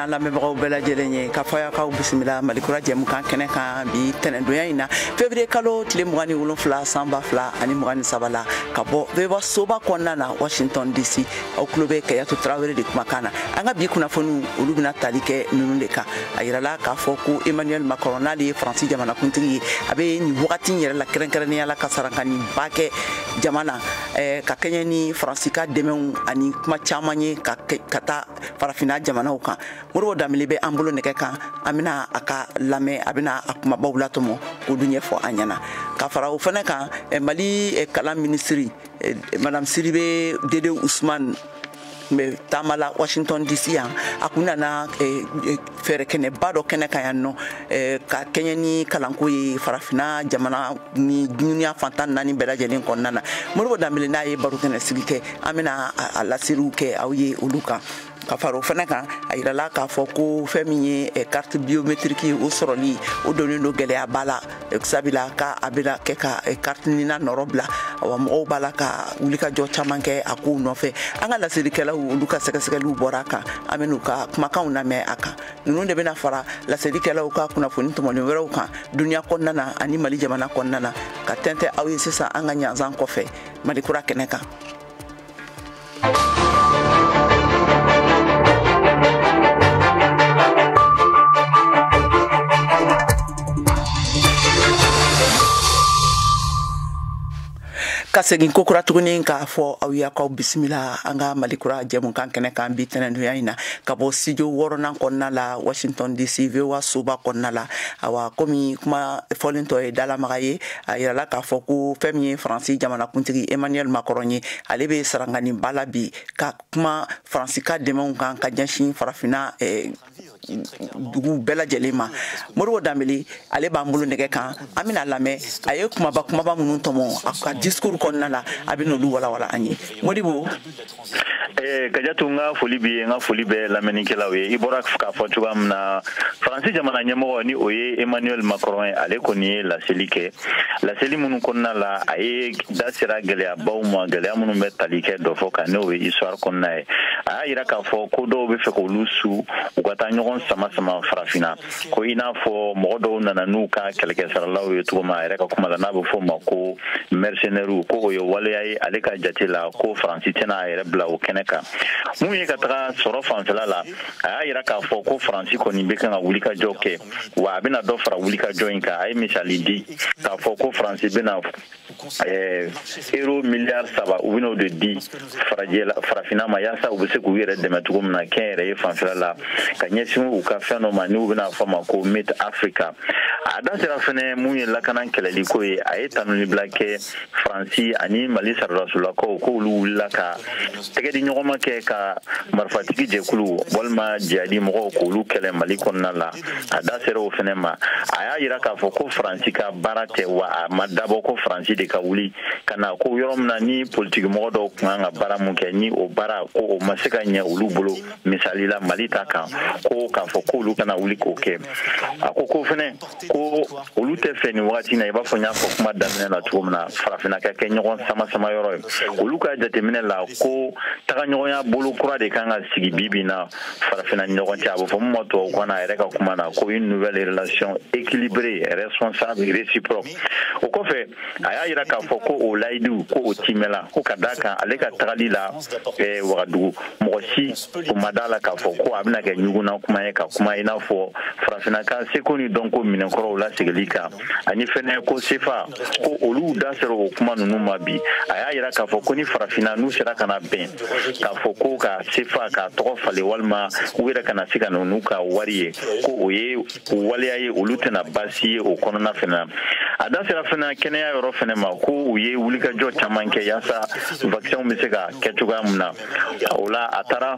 An lamɛnbagaw bɛɛ lajɛlen ye k'a fɔ k'aw bisimila Malikura jɛmukan kɛnɛ kan bi tɛnɛndonya in na, février kalo tile 27 san 2023 la, ka bɔ VOA soba kɔnɔna na, Washington DC. Aw tulo bɛ Kayatu Tarawele de kumakan na. An ka bi kunnafoniw, olu bɛna tali kɛ ninnu de kan. A yirala k'a fɔ ko Emmanuel Macron, n'ale ye Faransi jamanakuntigi ye, a bɛ nin wagati in yɛrɛ la, kɛrɛnkɛrɛnnenya la, ka sarankanniba kɛ jama na ka kɛɲɛ ni Faransi ka dɛmɛw ani kuma caman ye ka taa farafinna jamanaw kan. Modibo Danbele bɛ an bolo nɛgɛ kan, an bɛna a ka lamɛn, a bɛna a kumabaw latɔmɔ k'olu ɲɛfɔ an ɲɛna. Ka fara o fana kan, Mali kalan minisiri Madame Sidibe Dede Usman tun bɛ taama la Washington DC yan. A kun nana fɛɛrɛ kɛnɛba dɔ kɛnɛ kan yan nɔ ka kɛɲɛ ni kalanko ye farafinna jamana ni dunuya fantan naani bɛɛ lajɛlen kɔnɔna na. Modibo Danbele n'a ye baro kɛnɛ sigi kɛ, an bɛna a laseliw kɛ aw ye olu kan. Ka fara o fana kan, a yirala k'a fɔ ko fɛn min ye carte biométrique, o sɔrɔli o donnen don gɛlɛyaba la, sabula ka a bɛna kɛ ka carte nina nɔrɔ bila. Awa, mɔgɔw b'a la ka wulikajɔ caman kɛ a kow nɔfɛ. An ka laselikɛlaw, olu ka sɛgɛsɛgɛliw bɔra a kan, an bɛn'u ka kumakanw lamɛn a kan. Ninnu de bɛna fara laselikɛlaw ka kunnafoni tɔmɔlen wɛrɛw kan duniya kɔnɔna na ani Mali jamana kɔnɔna na, ka tɛntɛ aw ye sisan an ka ɲanzan kɔfɛ Malikura kɛnɛ kan. Ka segin kokura tuguni k'a fɔ aw ye k'aw bisimila an ka Malikura jɛmukan kɛnɛ kan bi tɛnɛndonya in na, ka bɔ studio wɔɔrɔnan kɔnɔna la, Washington DC, VOA soba kɔnɔna la. Awa, komi kuma fɔlen tɔ ye dalamaga ye, a yirala k'a fɔ ko fɛn min ye Faransi jamanakuntigi Emmanuel Macron ye, ale bɛ saranganiba la bi ka kuma Faransi ka dɛmɛw kan ka ɲɛsin farafinna dugu bɛɛ lajɛlen ma. Modibo Danbele, ale b'an bolo nɛgɛ kan, an bɛna lamɛn a ye kumaba kumaba minnu tɔmɔ a ka discours kɔnɔna la, a bɛ n'olu walawala an ye. Modibo. Kajatu, n ka foli b'i ye, n ka foli bɛ lamɛnnikɛlaw ye. I bɔra k'a fɔ cogoya min na, Faransi jamana ɲɛmɔgɔ, ni o ye Emmanuel Macron ye, ale kɔni ye laseli kɛ. Laseli minnu kɔnɔna la, a ye da sera gɛlɛyabaw ma, gɛlɛya minnu bɛ tali kɛ dɔ fɔ kan, n'o ye histoire kɔnɔna ye. A y'a yira k'a fɔ ko dɔw bɛ fɛ k'olu su u ka taa ɲɔgɔn sama sama farafinna, ko i n'a fɔ mɔgɔ dɔw nana n'u ka kɛlɛkɛsaralaw ye cogo min a yɛrɛ ka kuma la, n'a bɛ fɔ o ma ko mercenaires, ko o ye waleya ye ale ka jate la, ko Faransi tɛna a yɛrɛ bila o kɛnɛ kan. Mun ye ka taga sɔrɔ fanfɛla la, a y'a yira k'a fɔ ko Faransi kɔni bɛ kan ka wulikajɔ kɛ, wa a bɛna dɔ fara wulikajɔ in kan. A ye misali di k'a fɔ ko Faransi bɛna euro miliyari 3, u bɛn'o de di farajɛla farafinna ma, yaasa u bɛ se k'u yɛrɛ dɛmɛ cogo min na kɛnyɛrɛye fanfɛla la, ka ɲɛsin u ka fɛn dɔ ma n'u bɛna fɔ ma ko Made Africa. A da sera fɛnɛ mun ye lakana kɛlɛliko ye, a ye tanunibila kɛ Faransi ani Mali saradasolakaw, k'olu wulila ka tɛgɛ di ɲɔgɔn ma kɛ ka marifatigi jɛkulu walima jihadi mɔgɔw k'olu kɛlɛ Mali kɔnɔna la. A da sera o fɛnɛ ma. A y'a yira k'a fɔ ko Faransi ka baara tɛ, wa a ma dabɔ ko Faransi de ka wuli ka na ko yɔrɔ min na ni politikimɔgɔ dɔw tun kan ka baara mun kɛ, ni o baara ko o ma se ka ɲɛ olu bolo, misali la Mali ta kan, ko k'a fɔ k'olu kana wuli k'o kɛ. A ko ko fɛnɛ ko olu tɛ fɛ nin wagati na, i b'a fɔ n y'a fɔ kuma daminɛ la cogo min na, farafinna ka kɛ ɲɔgɔn sama sama yɔrɔ ye. Olu ka jateminɛ la, ko tagaɲɔgɔnya bolo kura de kan ka sigi bi bi na farafinna ni ɲɔgɔn cɛ, a bɛ fɔ mun ma tubabukan na, a yɛrɛ ka kuma na, ko une nouvelle relation équilibrée, responsable et réciproque. O kɔfɛ, a y'a yira k'a fɔ ko o layidu ko o timɛla, ko ka d'a kan ale ka tagali la Wagadugu, mɔgɔ si o ma d'a la k'a fɔ ko a bɛna kɛ ɲugunna kuma ye ka kuma i n'a fɔ farafinna ka seko ni dɔnko minɛnkɔrɔw lasegili kan, ani fɛnɛ ko sefa, ko olu da sera o kuma ninnu ma bi. A y'a yira k'a fɔ ko ni farafinna n'u sera ka na bɛn k'a fɔ ko ka sefa k'a tɔgɔ falen, walima u yɛrɛ kana se ka na n'u ka wari ye, ko o ye waleya ye olu tɛna baasi ye o kɔnɔna fɛnɛ na. A da sera fɛnɛ kɛnɛya yɔrɔ fɛnɛ ma, ko u ye wulikajɔ caman kɛ yaasa vaccin bɛ se ka kɛ cogoya min na. O la, a taara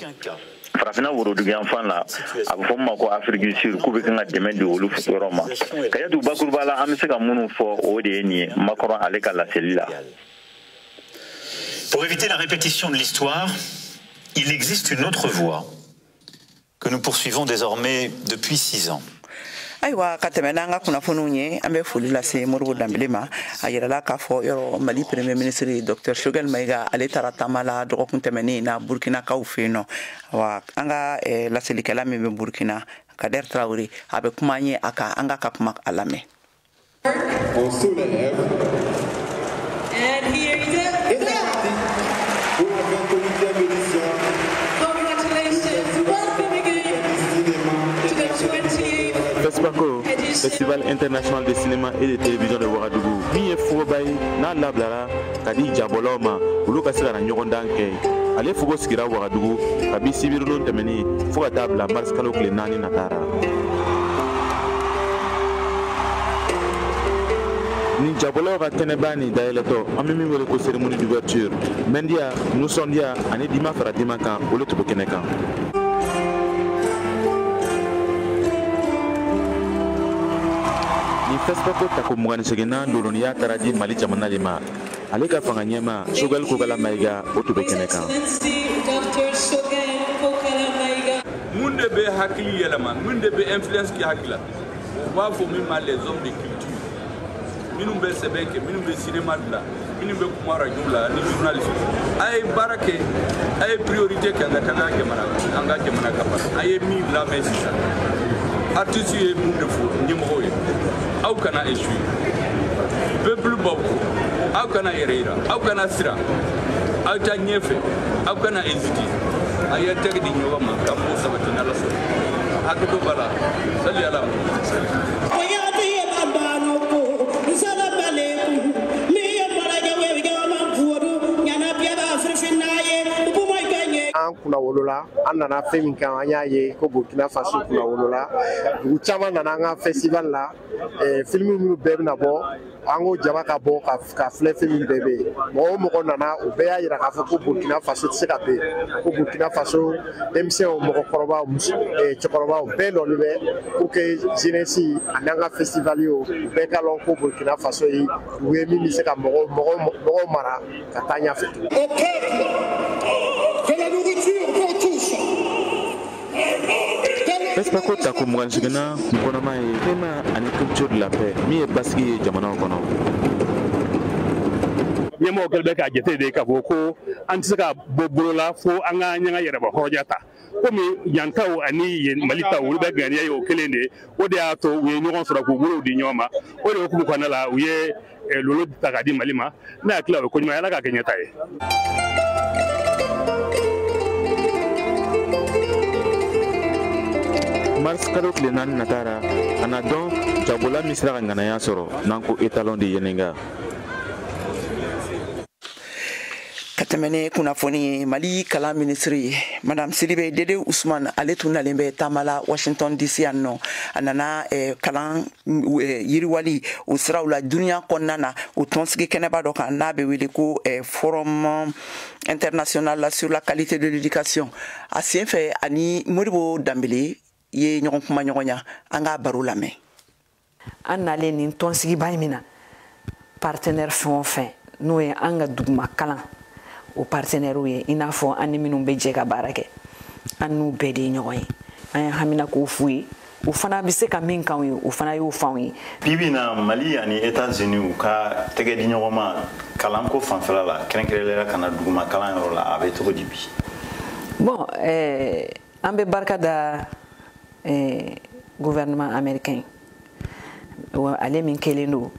farafinna woroduguyanfan la, a bɛ fɔ min ma ko Afrique du Sud, k'u bɛ kan ka dɛmɛ di olu yɔrɔ ma. Kajatu, bakuruba la, an bɛ se ka minnu fɔ, o de ye nin ye Macron ale ka laseli la. Pour éviter la répétition de l'histoire, il existe une autre voie que nous poursuivons désormais depuis 6 ans. Ayiwa, ka tɛmɛ n'an ka kunnafoniw ye, an bɛ foli lase Modibo Danbele ma. A yirala k'a fɔ yɔrɔ Mali Premier ministre Docteur Choguel Maïga, ale taara taama la dɔgɔkun tɛmɛnen na Burkinakaw fɛ yen nɔ. Wa an ka laselikɛla min bɛ Burkina, Kader Traoré, a bɛ kuma an ye a kan. An ka kuma a lamɛn. On soulève. And here is it. Et c'est parti pour la 28e édition. Congratulations. Welcome again to the 28th FESPACO, Festival international de cinéma et de télévision de Ouagadougou, min ye fogoba ye n'a labilara ka di jabɔlaw ma, olu ka se ka na ɲɔgɔndan kɛ. Ale fogo sigira Ouagadougou kabi sibiridon tɛmɛnen fo ka taa bila mars kalo tile 4 natara. Ni jabɔlaw ka kɛnɛba nin dayɛlɛtɔ, an bɛ min wele ko cérémonie d'ouverture, mɛndiya, nisɔndiya ani dima fara dima kan, olu tun bɛ kɛnɛ kan. Ni FESPACO tako 28nan loloniya taara di Mali jamana de ma. Ale ka fanga ɲɛma Choguel Kokalla Maïga, o tun bɛ kɛnɛ kan. Mun de bɛ hakili yɛlɛma, mun de bɛ influence kɛ hakili la, u b'a fɔ min ma les hommes de culture, minnu bɛ sɛbɛn kɛ, minnu bɛ cinéma dilan, minnu bɛ kuma radio la ni journaliste. A ye baara kɛ, a ye priorité kɛ an ka taga jamana, an ka jamana ka baara. A ye min lamɛn sisan, artiste ye mun de fɔ ɲɛmɔgɔw ye? Aw kana échouer, peuple b'aw kɔ, aw kana yɛrɛ yira, aw kana siran, aw taa ɲɛfɛ, aw kana hésiter. A ye tɛgɛ di ɲɔgɔn ma k'an b'o sabati n'Ala sɔnna. Hakɛto b'a la, sali ala. An kunna wolola, an nana fɛn min kan, an y'a ye ko Burkina Faso kunna wolola. Dugu caman nana an ka festival la. Film minnu bɛɛ bɛna bɔ, an ko jama ka bɔ ka filɛ. Fɛn min bɛɛ bɛ yen, mɔgɔ o mɔgɔ nana, o bɛɛ y'a yira k'a fɔ ko Burkina Faso tɛ se ka bɛn, ko Burkina Faso denmisɛnw, mɔgɔkɔrɔbaw, cɛkɔrɔbaw bɛɛ lɔnnen bɛ pour que jeunesse ani an ka festival ye, o bɛɛ ka lɔn ko Burkina Faso ye dugu ye min bɛ se ka mɔgɔw mara ka taa ɲɛfɛ. Au peuple, de la nourriture pour tous. FESPACO tako 28nan kunkɔnɔma ye climat ani culture de la paix, min ye basigi ye jamanaw kɔnɔ. Ɲɛmɔgɔ kɛlen bɛ k'a jate de k'a fɔ ko an tɛ se ka bɔ bolo la fo an ka ɲɛgɛn yɛrɛba hɔrɔnya ta, komi yan taw ani yen Mali taw, olu bɛ ŋaniya ye o kelen de ye. O de y'a to u ye ɲɔgɔn sɔrɔ k'u bolow di ɲɔgɔn ma. O de hukumu kɔnɔna la, u ye lolo ta k'a di Mali ma. Ne hakili la, o ye ko ɲuman ye. Ala k'a kɛ ɲɛta ye. Mars kalo tile 4 natara, a na dɔn jagola min sera ka ŋanaya sɔrɔ n'an ko étalon de Yennenga. Ka tɛmɛ ni kunnafoni ye, Mali kalan minisiri Madame Sidibe Dede Usman, ale tun nalen bɛ taama la Washington DC yan nɔ. A nana kalan yiriwali o siraw la duniya kɔnɔna na, o tɔnsigi kɛnɛba dɔ kan n'a bɛ wele ko Forum international sur la qualité de l'éducation. A sen fɛ, ani Modibo Danbele ye ɲɔgɔn kuma ɲɔgɔnya. An k'a baro lamɛn. An nalen nin tɔnsigiba in min na, partenaire fɛn o fɛn n'o ye an ka duguma kalan o partenaires ye, i n'a fɔ an ni minnu bɛ jɛ ka baara kɛ, an n'u bɛɛ de ye ɲɔgɔn ye. An ye hamina k'o f'u ye, o fana bɛ se ka min k'anw ye, o fana y'o f'anw ye. Bi bi in na, Mali ani États-Unis u ka tɛgɛ di ɲɔgɔn ma kalanko fanfɛla la, kɛrɛnkɛrɛnnenya la ka na duguma kalan yɔrɔ la, a bɛ cogo di bi? Bon, an bɛ barika da gouvernement américain, ale min kɛlen don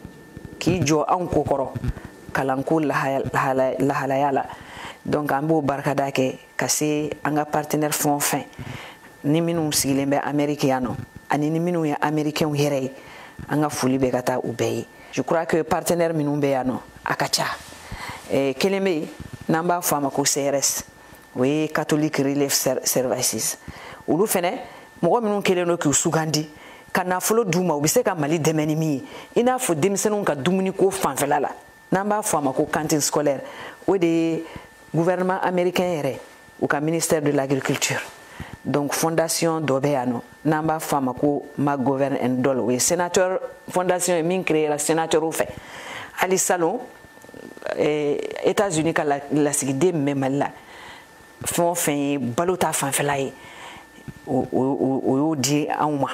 k'i jɔ anw ko kɔrɔ kalanko lahalaya la. Donc an b'o barikada kɛ ka se an ka partenaire fɛn o fɛn ni minnu sigilen bɛ Amérique yan nɔ, ani ni minnu ye américains yɛrɛ ye, an ka foli bɛ ka taa u bɛɛ ye. Je crois que partenaire minnu bɛ yan nɔ, a ka ca. Kelen bɛ yen n'an b'a fɔ a ma ko CRS, o ye Catholic Relief Services. Olu fɛnɛ, mɔgɔ minnu kɛlen don k'u sugandi ka nafolo d'u ma, u bɛ se ka Mali dɛmɛ ni min ye, i n'a fɔ denmisɛnninw ka dumuniko fanfɛla la, n'an b'a fɔ a ma ko cantine scolaire, o de ye gouvernement américain yɛrɛ, u ka ministère de l'agriculture. Donc fondation dɔ bɛ yan nɔ n'an b'a fɔ a ma ko McGovern and Dole, o ye sénateur fondation ye min créé la sénateur fɛ. Hali salon, États-Unis ka lasigiden min bɛ Mali la, fɛn o fɛn ye balo ta fanfɛla ye, o y'o di anw ma.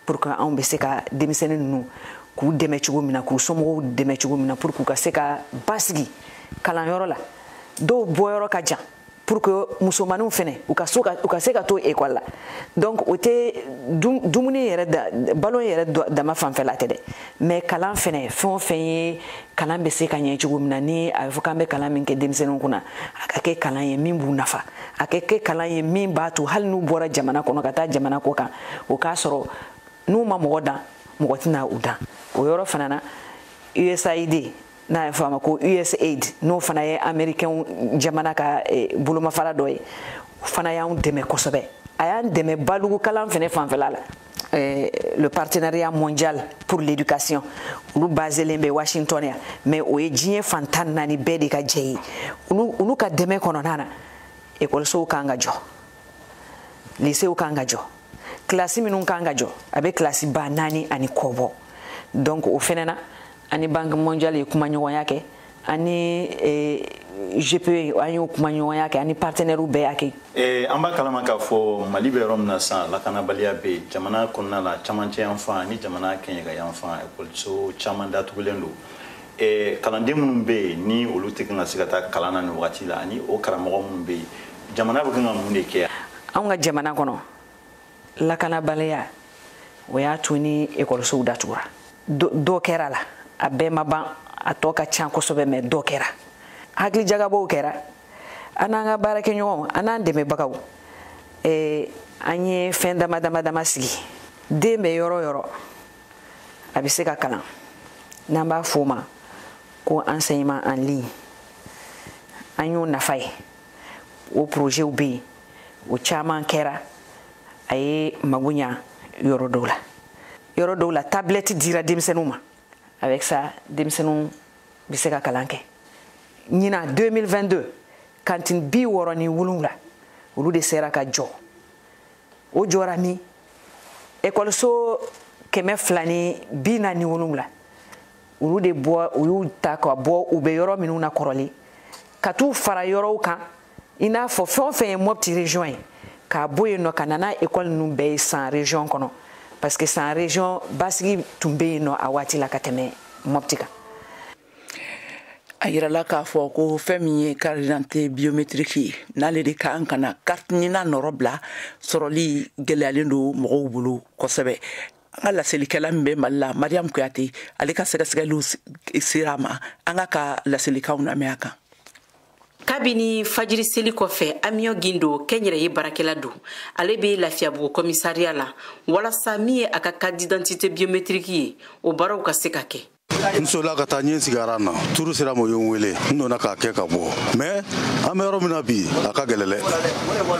pour que anw bɛ se ka denmisɛnnin ninnu k'u dɛmɛ cogo min na, k'u somɔgɔw dɛmɛ cogo min na, pour k'u ka se ka basigi kalanyɔrɔ la. Dɔw bɔyɔrɔ ka jan, pour que musomaninw fɛnɛ u ka se ka to école la. Donc o tɛ dumuni yɛrɛ, balo yɛrɛ dama fanfɛla tɛ dɛ, mais kalan fɛnɛ, fɛn o fɛn ye kalan bɛ se ka ɲɛ cogo min na, ni a bɛ fɔ k'an bɛ kalan min kɛ denmisɛnninw kunna, a ka kɛ kalan ye min b'u nafa, a ka kɛ kalan ye min b'a to hali n'u bɔra jamana kɔnɔ ka taa jamana kɔ kan, o k'a sɔrɔ n'u ma mɔgɔ dan, mɔgɔ tɛna u dan. O yɔrɔ fana na, USAID, n'a ye fɔ a ma ko USAID, n'o fana ye américain jamana ka bolomafara dɔ ye, o fana y'anw dɛmɛ kosɛbɛ. A y'an dɛmɛ balokokalan fɛnɛ fanfɛla la. Le partenariat mondial pour l'éducation, olu baselen bɛ Washington yan, mais o ye diɲɛ fan 14 bɛɛ de ka jɛ ye. Olu ka dɛmɛ kɔnɔna na, ekɔlisow kan ka jɔ, lycéew kan ka jɔ, kilasi minnu kan ka jɔ, a bɛ kilasi 4000 ani kɔ bɔ. Donc o fɛnɛ na, ani Banque mondiale ye kumaɲɔgɔnya kɛ, ani GPE an y'o kumaɲɔgɔnya kɛ, ani partenaires bɛɛ y'a kɛ. An b'a kalama k'a fɔ Mali bɛ yɔrɔ min na sisan, lakanabaliya bɛ yen jamana kɔnɔna la, camancɛ yan fan ni jamana kɛɲɛka yan fan, ekɔliso caman datugulen don. Kalanden minnu bɛ yen ni olu tɛ kan ka se ka taa kalan na nin wagati la, ani o karamɔgɔ minnu bɛ yen, jamana bɛ kan ka mun de kɛ? Anw ka jamana kɔnɔ, lakanabaliya o y'a to ni ekɔlisow datugura. Dɔ kɛra la, a bɛɛ ma ban, a tɔ ka ca kosɛbɛ, mɛ dɔ kɛra. Hakilijagabɔw kɛra, an n'an ka baarakɛɲɔgɔnw, an n'an dɛmɛbagaw, an ye fɛn dama dama dama sigi. Den bɛ yɔrɔ o yɔrɔ, a bɛ se ka kalan, n'an b'a f'o ma ko enseignement en ligne. An y'o nafa ye, o projetw bɛ yen, o caman kɛra, a ye mago ɲa yɔrɔ dɔw la. Yɔrɔ dɔw la, tablette dira denmisɛnninw ma. Avec ça, denmisɛnninw bɛ se ka kalan kɛ. Ɲinan 2022, cantine 67, olu de sera ka jɔ. O jɔra min, ekɔliso 247, olu de bɔ, u y'u ta ka bɔ u bɛ yɔrɔ minnu na kɔrɔlen, ka t'u fara yɔrɔw kan, i n'a fɔ fɛn o fɛn ye Mopti région ye, k'a bɔ yen nɔ ka na n'a école ninnu bɛɛ ye San région kɔnɔ, parce que San région basigi tun bɛ yen nɔ a waati la ka tɛmɛ Mopti kan. A yirala k'a fɔ ko fɛn min ye carte d'identité biométrique ye, n'ale de kan ka na carte ɲina nɔrɔ bila, sɔrɔli gɛlɛyalen don mɔgɔw bolo kosɛbɛ. An ka laselikɛla min bɛ Mali la, Mariam Kuyate, ale ka sɛgɛsɛgɛliw sera a ma, an ka laselikanw lamɛn a kan. Kabini fajiri seli kɔfɛ, Amion Gindo, kɛnyɛrɛye baarakɛla don, ale bɛ Lafiyabugu commissariat la walasa min ye a ka carte d'identité biométrique ye, o baaraw ka se ka kɛ. N solila ka taa ɲɛ sigara na, turu sera ma, o ye n wele, n donna k'a kɛ ka bɔ. Mais an bɛ yɔrɔ min na bi, a ka gɛlɛ dɛ,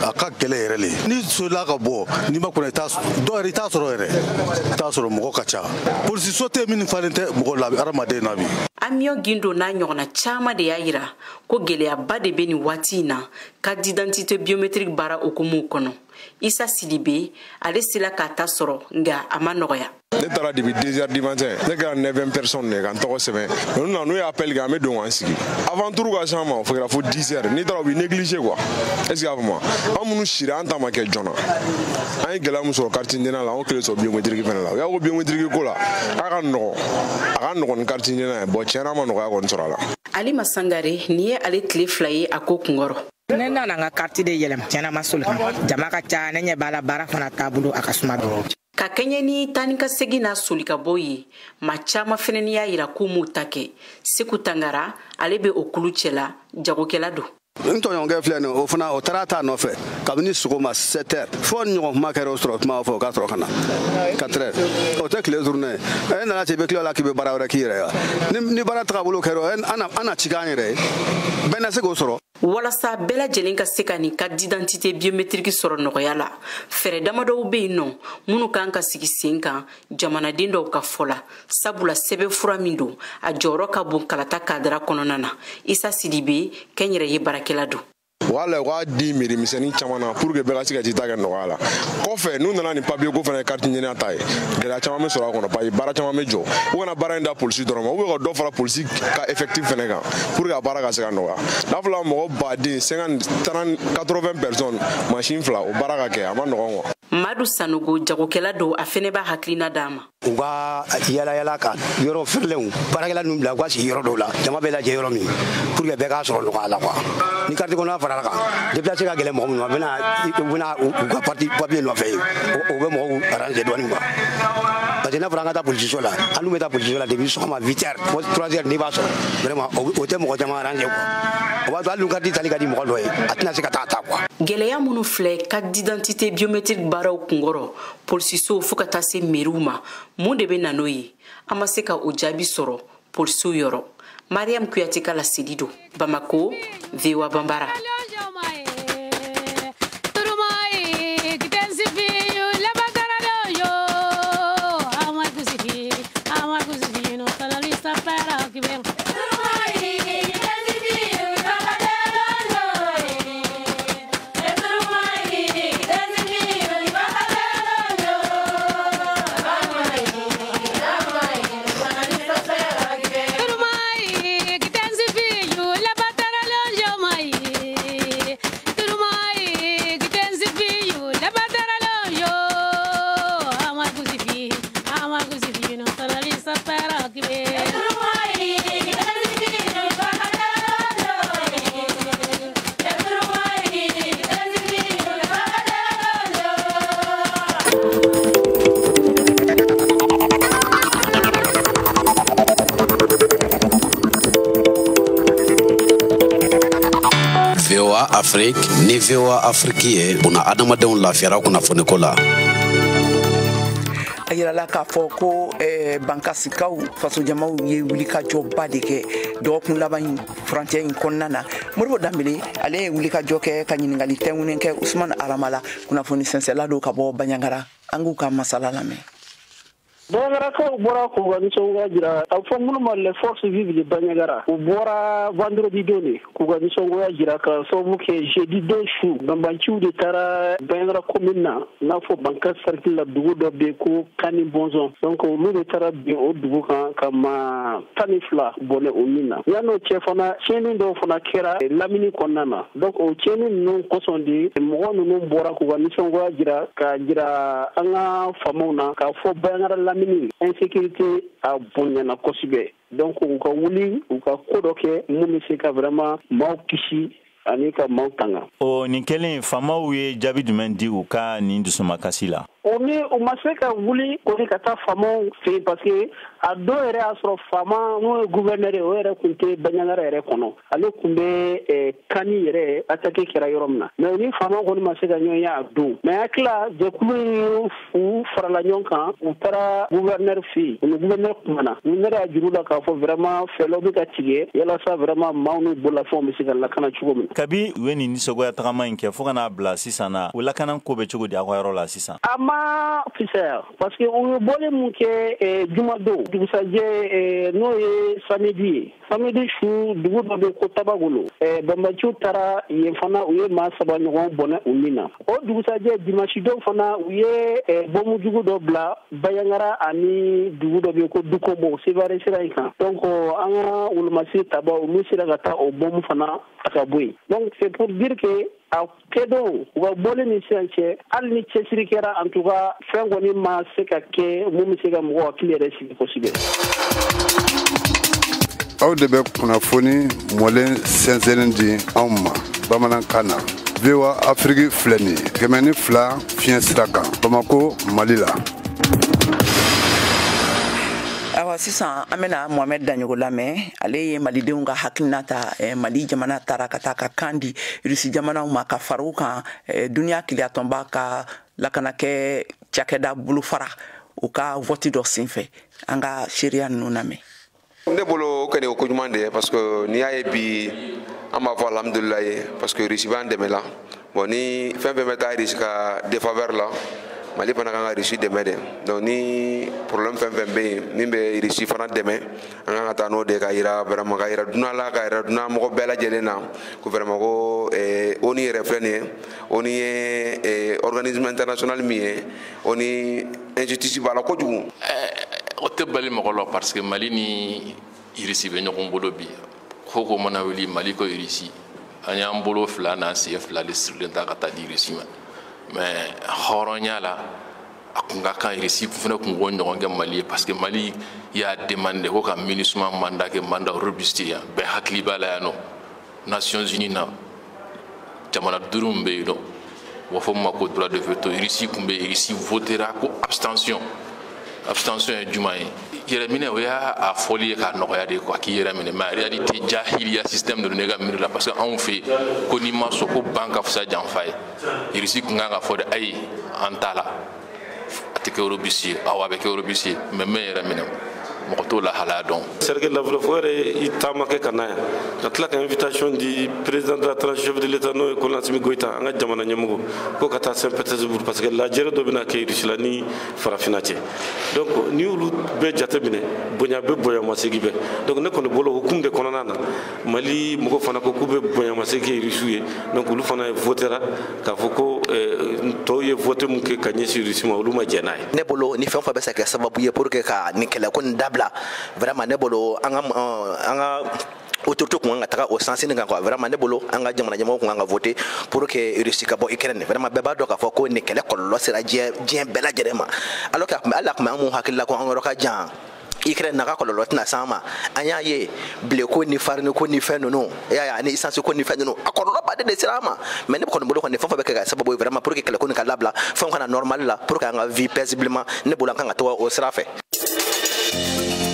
a ka gɛlɛ yɛrɛ le. N'i solila ka bɔ, n'i ma kɔnɔ, dɔw yɛrɛ i t'a sɔrɔ yɛrɛ, i t'a sɔrɔ, mɔgɔ ka ca. Polisiso tɛ min falen tɛ mɔgɔ la hadamaden na bi. Amion Gindo n'a ɲɔgɔnna caman de y'a yira ko gɛlɛyaba de bɛ nin waati in na carte d'identité biométrique baara hukumu kɔnɔ. Isa Sidibe, ale sera k'a ta sɔrɔ, nka a ma nɔgɔya. Ne taara depuis 2 heures du matin, ne kɛra 9e personne de ka n tɔgɔ sɛbɛn. Ninnu na n'u ye appel kɛ, an bɛ don k'an sigi. Avant tour ka s'an ma, o kɛra fo 10 heures. N'i taara u b'i négliger quoi. Est ce que y'a faamu? An minnu sira, an ta ma kɛ joona. An ye gɛlɛya min sɔrɔ carte NINA la, an y'o kelen sɔrɔ biométrique fana la. U y'a ko biométrique ko la, k'a ka nɔgɔn, a ka nɔgɔn ni carte NINA ye. Bon, tiɲɛna an ma nɔgɔya kɔni sɔrɔ a la. Alima Sangare, nin ye ale tile 2 ye a ko kunkɔrɔ. Ne nana n ka carte de yɛlɛma, tiɲɛna ma soli kan. Jama ka ca, ne ɲɛ b'a la, baara fana taabolo a ka suma dɔɔni. Ka kɛɲɛ ni taa ni ka segin n'a soli ka bɔ ye, maa caman fɛnɛ y'a yira k'u m'u ta kɛ. Seku Tangara, ale bɛ o kulu cɛla, jagokɛla don. N tɔɲɔgɔnkɛ filɛ nin, o fana o taara ta nɔfɛ kabini sɔgɔma 7 heures fo ni ɲɔgɔn kuma kɛra o sɔrɔ kuma fɔ o ka sɔrɔ ka na 4 heures, o tɛ tile journée ye. E nana cɛ i bɛ tila la k'i bɛ baara wɛrɛ k'i yɛrɛ ye, ni baara tagabolo kɛra an na ci k'an yɛrɛ ye, bɛɛ na se k'o sɔrɔ. Walasa bɛɛ lajɛlen ka se ka nin carte d'identité biométrique sɔrɔ nɔgɔya la, fɛɛrɛ damadɔw bɛ yen nɔ minnu kan ka sigi sen kan jamanaden dɔw ka fɔ la, sabula sɛbɛnfura min don, a jɔyɔrɔ ka bon kalata kadara kɔnɔna na. Isa Sidibe, kɛnyɛrɛye baarakɛla don. Wala u k'a di mairie misɛnnin caman na pour que bɛɛ ka se ka t'i ta kɛ nɔgɔya la. Kɔfɛ n'u nana nin papier ko fana ye carte NINA ta ye, gɛlɛya caman bɛ sɔrɔ a kɔnɔ, parce que baara caman bɛ jɔ. U kana baara in da polisi dɔrɔn ma, ou bien ka dɔ fara polisi ka effectif fana kan pour que a baara ka se ka nɔgɔya. N'a fɔra mɔgɔ baden 50, 30, 80 personnes, machine 2, o baara ka kɛ, a ma nɔgɔn quoi. Madu Sanogo, jagokɛla don, a fɛnɛ b'a hakilina d'a ma. U ka yala yala ka yɔrɔ fɛrɛlenw baarakɛla ninnu bila u ka sigi yɔrɔ dɔw la, jama bɛ lajɛ yɔrɔ min, pour que bɛɛ k'a sɔrɔ nɔgɔya la quoi. Ni carte kɔnɔna farala kan, déplacer ka gɛlɛn mɔgɔ minnu ma, u bɛna u ka parti papier nɔfɛ yen, o bɛ mɔgɔw arranger dɔɔnin quoi. Parce que n'a fɔra an ka taa polisiso la, an dun bɛ taa polisiso la depuis sɔgɔma 8 heures fo 3 heures, n'i b'a sɔrɔ vraiment o tɛ mɔgɔ caman arranger quoi. O b'a to hali ni carte tali ka di mɔgɔ dɔ ye, a tɛna se ka taa ta quoi. Gɛlɛya minnu filɛ carte d'identité biométrique baaraw kunkɔrɔ, polisisow fo ka taa se meriw ma, mun de bɛ na n'o ye? An ma se ka o jaabi sɔrɔ polisiw yɔrɔ. Mariam Kuyate ka laseli don, Bamako, VOA Banbara. VOA Afrique ni VOA Afrique ye buna adamadenw lafiyara kunnafoniko la. A yirala k'a fɔ ko bankasikaw fasojamaw ye wulikajɔba de kɛ dɔgɔkun laban in furancɛ in kɔnɔna na. Moribo Danbele, ale ye wulikajɔ kɛ ka ɲininkali tɛnkunnen kɛ Usumani Arama la, kunnafoni sɛnsɛla don ka bɔ Baɲangara. An k'u ka masala lamɛn. Bandiagarakaw bɔra k'u ka nisɔngoya jira, a fɔ minnu ma les forces vives de Bandiagara, u bɔra vendredi don de k'u ka nisɔngoya jira ka sababu kɛ jeudi don su banbanciw de taara Bandiagara commune na, n'a fɔ Banka cercle la, dugu dɔ bɛ yen ko Kani Bɔnzɔn. Donc olu de taara bin o dugu kan ka maa 12 bɔnɛ o min na. Yan'o cɛ fana, tiɲɛni dɔw fana kɛra lamini kɔnɔna na. Donc o tiɲɛni ninnu kosɔn de mɔgɔ ninnu bɔra k'u ka nisɔngoya jira ka jira an ka faamaw na k'a fɔ Bandiagara lamini insécurité a bonyana kosɛbɛ. Donc u ka wuli u ka ko dɔ kɛ mun bɛ se ka vraiment maaw kisi ani ka maaw tanga. O nin kɛlen, faamaw ye jaabi jumɛn di u ka nin dusumakasi la? O ni u ma se ka wuli kɔni ka taa faamaw fɛ yen, parce que a dɔw yɛrɛ y'a sɔrɔ faama n'o ye gouverneur ye, o yɛrɛ tun tɛ Bandiagara yɛrɛ kɔnɔ, ale tun bɛ Kani yɛrɛ attaque kɛra yɔrɔ min na. Mais ni faama kɔni ma se ka ɲɔgɔn ye a don. Mais hakili jɛkulu in u farala ɲɔgɔn kan, u taara gouverneur fɛ yen, u ni gouverneur kumana. Gouverneur y'a juru la k'a fɔ vraiment fɛɛrɛw bɛ ka tigɛ yalasa vraiment maaw n'u bololafɛnw bɛ se ka lakana cogo min na. Kabi u ye nin nisɔngoya tagama in kɛ fo ka n'a bila sisan na, o lakana ko bɛ cogo di aw ka yɔrɔ la sisan? A ma fisaya, parce que u ye bɔli mun kɛ jumadon dugusajɛ, n'o ye samedi ye, samedi su dugu dɔ bɛ ko Tabagolo, banbanciw taara yen fana, u ye maa 3 ɲɔgɔn bɔnɛ u min na. O dugusajɛ dimanche don fana, u ye bɔnmujugu dɔ bila Bandiagara ani dugu dɔ bɛ ko Dukomo, Sevare sira in kan. Donc an ka wolomasiri tabaw olu sera ka taa o bɔnmu fana ka bɔ yen. Donc c'est pour dire que a kɛdon u ka bɔli ni sisan cɛ, hali ni cɛsiri kɛra, en tout cas fɛn kɔni ma se ka kɛ mun bɛ se ka mɔgɔ hakili yɛrɛ sigi kosɛbɛ. Aw de bɛ kunnafoni mɔlen sɛnsɛnnen di anw ma bamanankan na. VOA Afrique filɛ nin ye 102 fiɲɛ sira kan, Bamako, Mali la. Awa sisan an bɛna Mohamed Daɲogo lamɛn. Ale ye malidenw ka hakilina ta. Mali jamana taara ka taa ka kan di Rusi jamanaw ma ka fara u kan duniya keleyatɔnba ka lakanakɛ cakɛda bolofara u ka vote dɔ senfɛ. An ka seereya ninnu lamɛn. Ne bolo o kɔni o ko ɲuman de ye, parce que n'i y'a ye bi an b'a fɔ alhamdulilayi, parce que Rusi b'an dɛmɛ la. Bon, ni fɛn fɛn bɛ taa Rusi ka défaveur la, Mali fana kan ka Russie dɛmɛ de. Donc ni problème fɛn fɛn bɛ yen min bɛ Russie fana dɛmɛ, an kan ka taa n'o de ka yira vraiment, ka yira dunan la, ka yira dunan mɔgɔ bɛɛ lajɛlen na ko vraiment ko ONU yɛrɛ filɛ nin ye, ONU ye organisme international min ye, ONU injustice b'a la kojugu. O tɛ bali mɔgɔ la, parce que Mali ni Russie bɛ ɲɔgɔn bolo bi. Ko mana wuli Mali ko Russie, an y'an bolo fila n'an sen fila de sirilen ta ka taa di Russie ma. Mais hɔrɔnya la, a kun ka kan Russie fana kun k'o ɲɔgɔn kɛ Mali ye, parce que Mali y'a demandé ko ka MINUSMA mandat kɛ mandat robuste ye. Bɛɛ hakili b'a la yan nɔ, Nations Unies na, jamana 5 min bɛ yen nɔ, u b'a fɔ min ma ko droit de veto, Russie kun bɛ yen. Russie votera ko abstention. Abstention ye jumɛn ye? Yɛrɛminɛ, o y'a a fɔli ye k'a nɔgɔya de quoi, k'i yɛrɛ minɛ. Mais en réalité, jahiliya système de don ne ka miiri la, parce que anw fɛ yen ko n'i ma sɔn, ko ban ka fisa janfa ye. Russie kun kan ka fɔ de: ayi, an t'a la, a tɛ kɛ robuste ye. Awɔ, a bɛ kɛ robuste ye, mais n bɛ n yɛrɛ minɛ, mɔgɔ t'o lahalaya dɔn. Sergei Lavrov, o yɛrɛ i taama kɛ ka na yan, ka tila ka invitation di président de la transition, chef de l'État, n'o ye colonel Assimi Goïta, an ka jamana ɲɛmɔgɔ, ko ka taa Saint Petersburg, parce que lajɛrɛ dɔ bɛna kɛ Russie la ni farafinna cɛ. Donc n'i y'olu bɛɛ jateminɛ, bonya bɛ, bonyamasegi bɛ. Donc ne kɔni bolo, hukumu de kɔnɔna na, Mali mɔgɔ fana ko k'u bɛ bonyamasegi kɛ Russiw ye. Donc olu fana votera k'a fɔ ko tɔw ye vote mun kɛ ka ɲɛsin Russie ma, olu ma jɛn n'a ye. Ne bolo, ni fɛn o fɛn bɛ se ka kɛ sababu ye pour que ka nin kɛlɛko nin dabila, vraiment ne bolo, an ka autorité kun kan ka taga o sens nin kan quoi. Vraiment ne bolo, an ka jamana ɲɛmɔgɔ kun kan ka voter pour que Russie ka bɔ Ukraine. Vraiment bɛɛ b'a dɔn k'a fɔ ko nin kɛlɛ kɔlɔlɔ sera diɲɛ bɛɛ lajɛlen ma, alors que a kun bɛ, hali a kun bɛ an mun hakili la ko an yɔrɔ ka jan Ukraine na, ka kɔlɔlɔ tɛna s'an ma. An y'a ye, blé ko ni farine ko ni fɛn ninnu, e y'a ye, ani essence ko ni fɛn ninnu, a kɔlɔlɔ baden de sera an ma. Mais ne kɔni bolo kɔni, fɛn o fɛn bɛ kɛ ka sababu ye vraiment pour que kɛlɛko nin ka labila, fɛnw kana normal la, pour que an ka vie paisiblement, ne bolo an kan ka to o sira fɛ.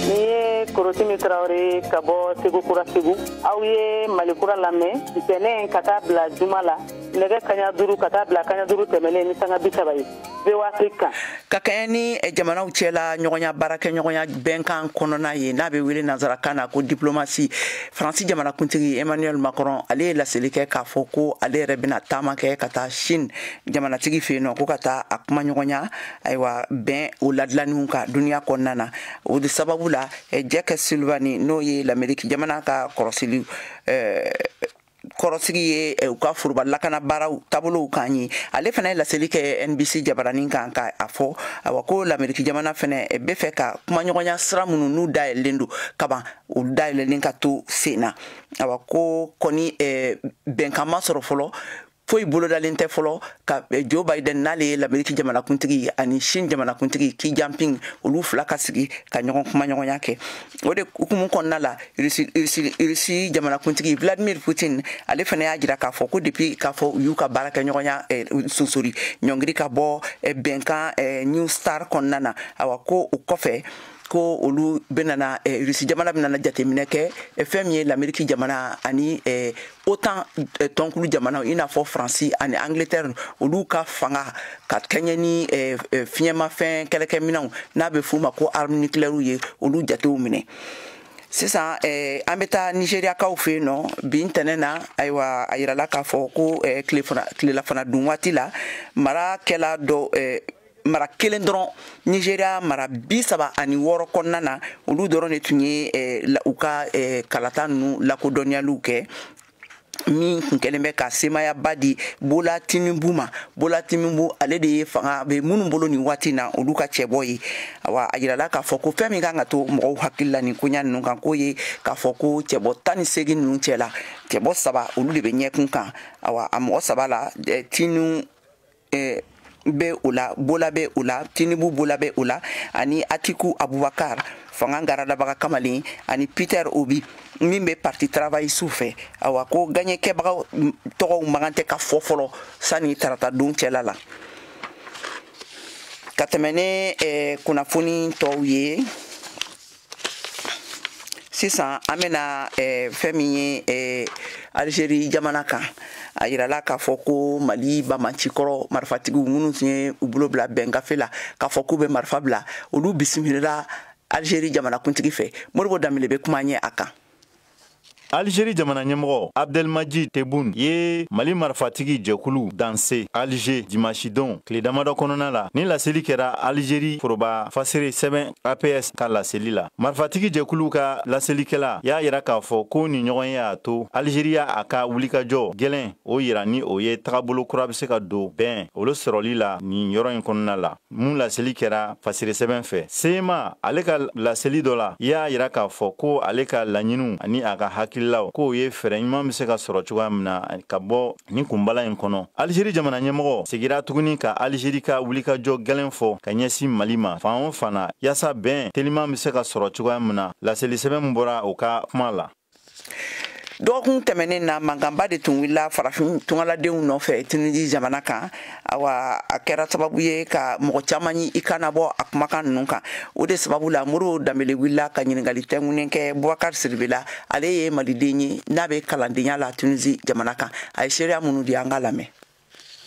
Ni ye Korotimi Tarawele ka bɔ Segu Kura, Segu. Aw ye Malikura lamɛn ntɛnɛn ka taa bila juma la, nɛgɛ kaɲa 5 ka taa bila kaɲa 5 tɛmɛnen ni sanga 30 ye, VOA Afrique kan. Ka kɛɲɛ ni jamanaw cɛla ɲɔgɔnya baarakɛ ɲɔgɔnya bɛnkan kɔnɔna ye, n'a bɛ wele nansarakan na ko diplomatie, Faransi jamanakuntigi Emmanuel Macron, ale ye laseli kɛ k'a fɔ ko ale yɛrɛ bɛna taama kɛ ka taa Chine jamanatigi fɛ yen nɔ, ko ka taa a kuma ɲɔgɔnya, ayiwa, bɛn o ladilanniw kan duniya kɔnɔna na. O de sababu la, Jake Sullivan, n'o ye Lameriki jamana ka kɔrɔsili kɔrɔsigi ye u ka foroba lakana baaraw taabolow kan ye, ale fana ye laseli kɛ NBC jabaranin kan ka a fɔ, awa, ko Lameriki jamana fana bɛ fɛ ka kumaɲɔgɔnya sira minnu n'u dayɛlɛlen don kaban, olu dayɛlɛlen ka to sen na. Awa, ko kɔni bɛnkan ma sɔrɔ fɔlɔ, foyi bolodalen tɛ fɔlɔ ka Joe Biden, n'ale ye Lameriki jamanakuntigi, ani Chine jamanakuntigi Xi Jinping, olu fila ka sigi ka ɲɔgɔn kumaɲɔgɔnya kɛ. O de hukumu kɔnɔna la, Rusi jamanakuntigi Vladimir Putin, ale fana y'a jira k'a fɔ ko depuis k'a fɔ u y'u ka baarakɛɲɔgɔnya sonsori ɲɔngiri ka bɔ bɛnkan New Star kɔnɔna na, awa, ko o kɔfɛ ko olu bɛna, Rusi jamana bɛna jateminɛ kɛ fɛn min ye Lameriki jamana ani OTAN tɔnkulu jamanaw, i n'a fɔ Faransi ani Angleterre, olu ka fanga ka kɛɲɛ ni fiɲɛmafɛn kɛlɛkɛminɛnw, n'a bɛ f'u ma ko arme nucléaire ye, olu jatew minɛ. Sisan an bɛ taa Nigériakaw fɛ yen nɔ bi ntɛnɛn na. Ayiwa, a yirala k'a fɔ ko tilelafana dun waati la, mara kɛla dɔ, mara kelen dɔrɔn, Nigéria mara 36 kɔnɔna na, olu dɔrɔn de tun ye u ka kalata ninnu lakodɔnniyaliw kɛ, min kun kɛlen bɛ ka semayaba di Bola Tinubu ma. Bola Tinubu, ale de ye fanga bɛ minnu bolo nin waati na, olu ka cɛbɔ ye. Awa, a yirala k'a fɔ ko fɛn min kan ka to mɔgɔw hakili la nin koɲa ninnu kan, k'o ye k'a fɔ ko cɛbɔ 18 ninnu cɛ la, cɛbɔ saba, olu de bɛ ɲɛkun kan. Awa, a mɔgɔ saba la, Tinu bɛ o la, Bola bɛ o la, Tinubu Bola bɛ o la, ani Atiku Abubakar, fanga garadabaga kamalen, ani Peter Obi min bɛ parti travailliste fɛ. Awa, ko gaɲɛkɛbagaw tɔgɔw man kan tɛ ka fɔ fɔlɔ sani tarata don cɛla la. Ka tɛmɛ ni kunnafoni tɔw ye, sisan an bɛna fɛn min ye Algérie jamana kan. A yirala k'a fɔ ko Mali bamancikɔrɔ marifatigiw minnu tun ye u bolo bila bɛn gafe la k'a fɔ k'u bɛ marifa bila, olu bisimilala Algérie jamanakuntigi fɛ. Modibo Danbele bɛ kuma ɲɛ a kan. Algérie jamana ɲɛmɔgɔ Abdelmadjid Tebboune ye Mali marifatigi jɛkulu danse Alger dimanche don tile damadɔ kɔnɔna la. Ni laseli kɛra Algérie foroba fasere sɛbɛn APS ka laseli la. Marifatigi jɛkulu ka laselikɛla y'a yira k'a fɔ ko ni ɲɔgɔn ye y'a to Algérie y'a a ka wulikajɔ gwɛlɛn o yira, ni o ye tagabolo kura be se ka don bɛn olu sɔrɔli la nin yɔrɔ in kɔnɔna la. Mun laseli kɛra fasere sɛbɛn fɛ, CMA ale ka laseli dɔ la, y'a yira k'a fɔ ko ale ka laɲiniw ani a ka hakili hakililaw k'o ye fɛɛrɛ ɲuman bɛ se ka sɔrɔ cogoya min na ka bɔ nin kunbala in kɔnɔ. Alizeri jamana ɲɛmɔgɔ segira tuguni ka Alizeri ka wulikajɔ gɛlɛn fɔ ka ɲɛsin Mali ma fan o fan na, yaasa bɛn teliman bɛ se ka sɔrɔ cogoya min na. Laseli sɛbɛn min bɔra o ka kuma la. Dɔgɔkun tɛmɛnen na, mankanba de tun wulila farafin tungaladenw nɔfɛ Tunisie jamana kan. Awa, a kɛra sababu ye ka mɔgɔ caman i kana bɔ a kumakan ninnu kan. O de sababu la, Modibo Danbele wulila ka ɲininkali tɛnkunnen kɛ Bubakari Sidibe la. Ale ye maliden ye n'a bɛ kalandenya la Tunisie jamana kan. A ye seereya minnu di, an ka lamɛn.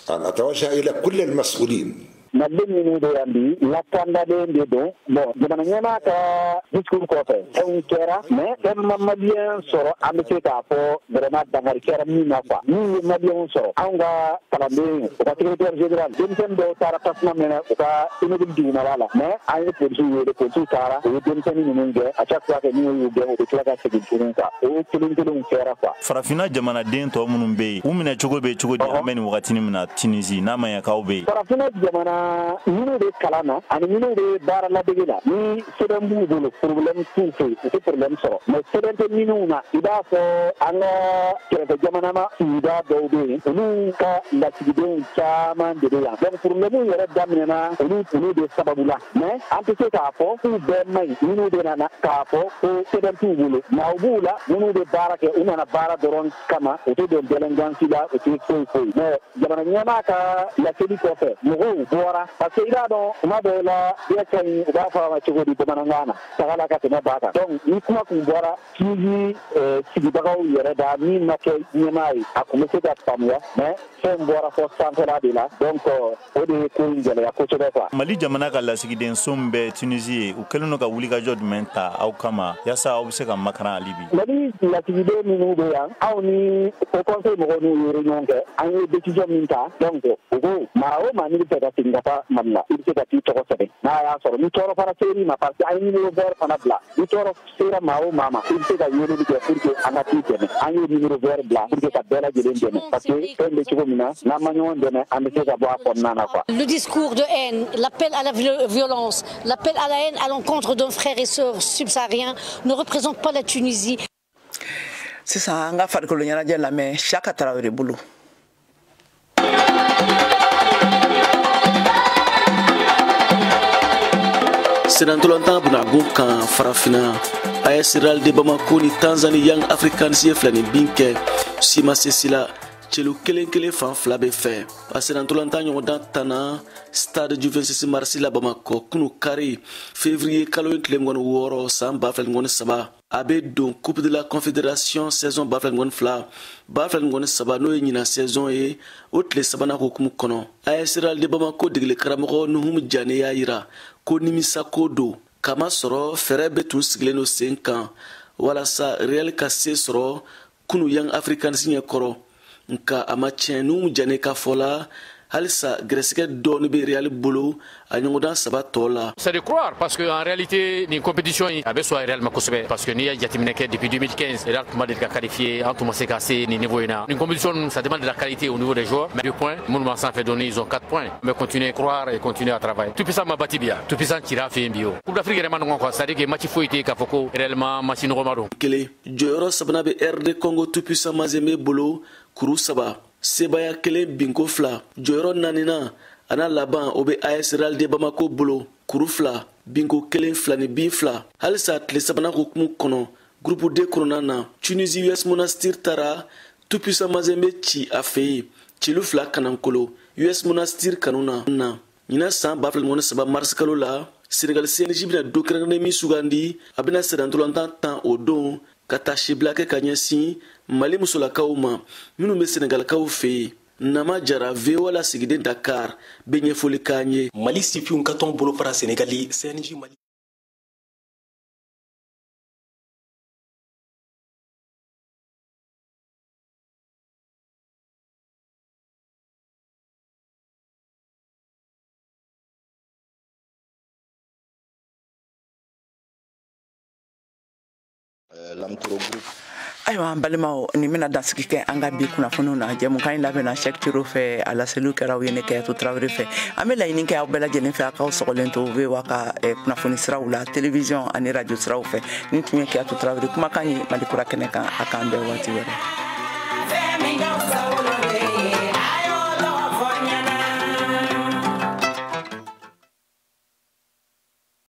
نتوجه إلى كل المسؤولين. Maliden minnu bɛ yan bi, lakandalen de don. Bon, jamana ɲɛmaa ka discours kɔfɛ, fɛnw kɛra, mais fɛn ma maliyɛn sɔrɔ. An bɛ se k'a fɔ vraiment dankari kɛra min na quoi, min ye maliyɛnw sɔrɔ, anw ka kalanden, u ka secrétaire général, denmisɛnnin dɔw taara tasuma mɛnɛ u ka immeuble dugumala la, mais an ye polisiw wele, polisiw taara, u ye denmisɛnnin ninnu gɛn. À chaque fois que n'u y'u gɛn, u bɛ tila ka segin tuguni quoi. O kelen kelenw kɛra quoi. Farafinna jamanaden tɔ minnu bɛ yen, u minɛ cogo bɛ cogo di an bɛ nin wagatinin min na Tunisie, n'a ma ɲɛ k'aw bɛ yen? Farafinna jamana minnu bɛ kalan na ani minnu bɛ baara ladege la, ni sɛbɛn b'u bolo, problème t'u fɛ yen, u tɛ problème sɔrɔ. Mais sɛbɛn tɛ minnu na, i b'a fɔ an ka kɛrɛfɛ jamana ma, sigida dɔw bɛ yen, olu ka lasigidenw caman de bɛ yan. Donc problème yɛrɛ daminɛna olu de sababu la. Mais an tɛ se k'a fɔ k'u bɛɛ man ɲi. Minnu bɛ na k'a fɔ ko sɛbɛn t'u bolo, maa b'u la minnu bɛ baara kɛ, u nana baara dɔrɔn kama, u tɛ don délinquance la, u tɛ foyi foyi. Mais jamana ɲɛmaa ka laseli kɔfɛ, mɔgɔw bɔra, parce que i b'a dɔn, kuma dɔw la bɛɛ ka ɲi, u b'a fɔ a ma cogo di bamanankan na, saga la ka tɛmɛ ba kan. Donc ni kuma kun bɔra Tunisie sigibagaw yɛrɛ da, min ma kɛ ɲɛmaa ye, a kun bɛ se ka faamuya. Mais fɛn bɔra fɔ sanfɛla de la, donc o de ye ko in gɛlɛya kosɛbɛ quoi. Mali jamana ka lasigidenso min bɛ Tunisie ye, u kɛlen don ka wulikajɔ jumɛn ta aw kama yaasa aw bɛ se ka makaran hali bi? Mali lasigiden minnu bɛ yan, aw ni o conseil mɔgɔw n'u ye réunion kɛ, an ye décision min ta, donc u ko maa o maa n'i bɛ fɛ ka segin ka taa Mali la, i bɛ se ka t'i tɔgɔ sɛbɛn. N'a y'a sɔrɔ ni tɔɔrɔ fana ser'i ma, parce que an ye numéro vert fana bila, ni tɔɔrɔ sera maa o maa ma, i bɛ se ka weleli kɛ pour que an ka t'i dɛmɛ. An ye numéro vert bila pour que ka bɛɛ lajɛlen dɛmɛ, parce que fɛn bɛ cogo min na, n'an ma ɲɔgɔn dɛmɛ, an bɛ se ka bɔ a kɔnɔna na quoi. Le discours de haine, l'appel à la violence, l'appel à la haine à l'encontre d'un frère et sœur subsaharien ne représente pas la Tunisie. Sisan, an ka farikolo ɲɛnajɛ lamɛn Saka Tarawele bolo. Senantolantan bunagun kan Farafina, AS Real de Bamako ni Tanzanie Young Africans ye 2 ni bin kɛ sima sesi la, celu kelen kelen fan fila bɛ fɛ. A senantolantan ɲɔgɔndan tanna Stade du 26 mars la Bamakɔ kunu kari, février kalo ye tile 26 san 2023. A bɛ don Coupe de la Confédération saison 2022 2023, n'o ye ɲinan saison ye, o tile sabanan hokumu kɔnɔ. AS Real de Bamako degeli karamɔgɔ Nuhum Jane y'a yira ko nimisako don, kamasɔrɔ fɛɛrɛ bɛ tun sigilen don sen kan walasa Real ka se sɔrɔ kunu Young Africans ɲɛkɔrɔ, nka a ma tiɲɛ. Nuhum Jane ka fɔ la, halisa gɛrɛsɛgɛ dɔɔni bɛ Real bolo a ɲɔgɔndan saba tɔ la. C'est de croire, parce que en réalité nin compétition in a bɛ sɔn Real ma kosɛbɛ, parce que n'i y'a jateminɛ kɛ, depuis 2015 Real tun ma deli ka qualifier, an tun ma se ka se nin niveau in na. Nin compétition, ça demande de la qualité au niveau des joueurs, mais 2 points minnu b'an sanfɛ dɔɔni, ils ont 4 points, mais continuer à croire et continuer à travailler. Tout puissant ma bati bi yan, tout puissant cira fɛ yen bi. O Coupe d'Afrique yɛrɛ ma nɔgɔn quoi, c'est à dire que match foyi tɛ yen k'a fɔ ko réellement match nɔgɔma don. Kelen jɔyɔrɔ sabanan bɛ RD Congo tout puissant Mazembe bolo, kuru 3, sebaya 1, binko 2. Jɔyɔrɔ naaninan a n'a laban, o bɛ AS Real de Bamako bolo, kuru 2, binko 1, 2 ni bin 2. Halisa tile sabanan hokumu kɔnɔ, groupe D kɔnɔna na, Tunisie US Monastir taara tout puissant Mazembe ci a fɛ yen, celu 2 kanankolo US Monastir kanu na. Ɲinan san 2023 mars kalo la, Senegal CNJ bɛna don kɛrɛnkɛrɛnnen min sugandi, a bɛna sennantolantan tan o don ka taa sebila kɛ ka ɲɛsin Mali musolakaw ma minnu bɛ Senegalikaw fɛ yen. Nama Jara, VOA lasigiden Dakar, bɛ ɲɛfɔli k'an ye. Mali sifinw ka tɔn bolofara Senegali CNJ Mali. Lamtoro Group. Ayiwa, an balimaw, nin bɛna dansigi kɛ an ka bi kunnafoniw na. Jɛmukan in labɛnna Cheick Tiro fɛ, a laseliw kɛra aw ye ne Kɛyatu Tarawele fɛ. An bɛ laɲini kɛ aw bɛɛ lajɛlen fɛ, a k'aw sɔgɔlen to VOA ka kunnafoni siraw la, télévision ani radio siraw fɛ. Nin tun ye Kɛyatu Tarawele kumakan ye Mali Kura kɛnɛ kan. A k'an bɛn waati wɛrɛ.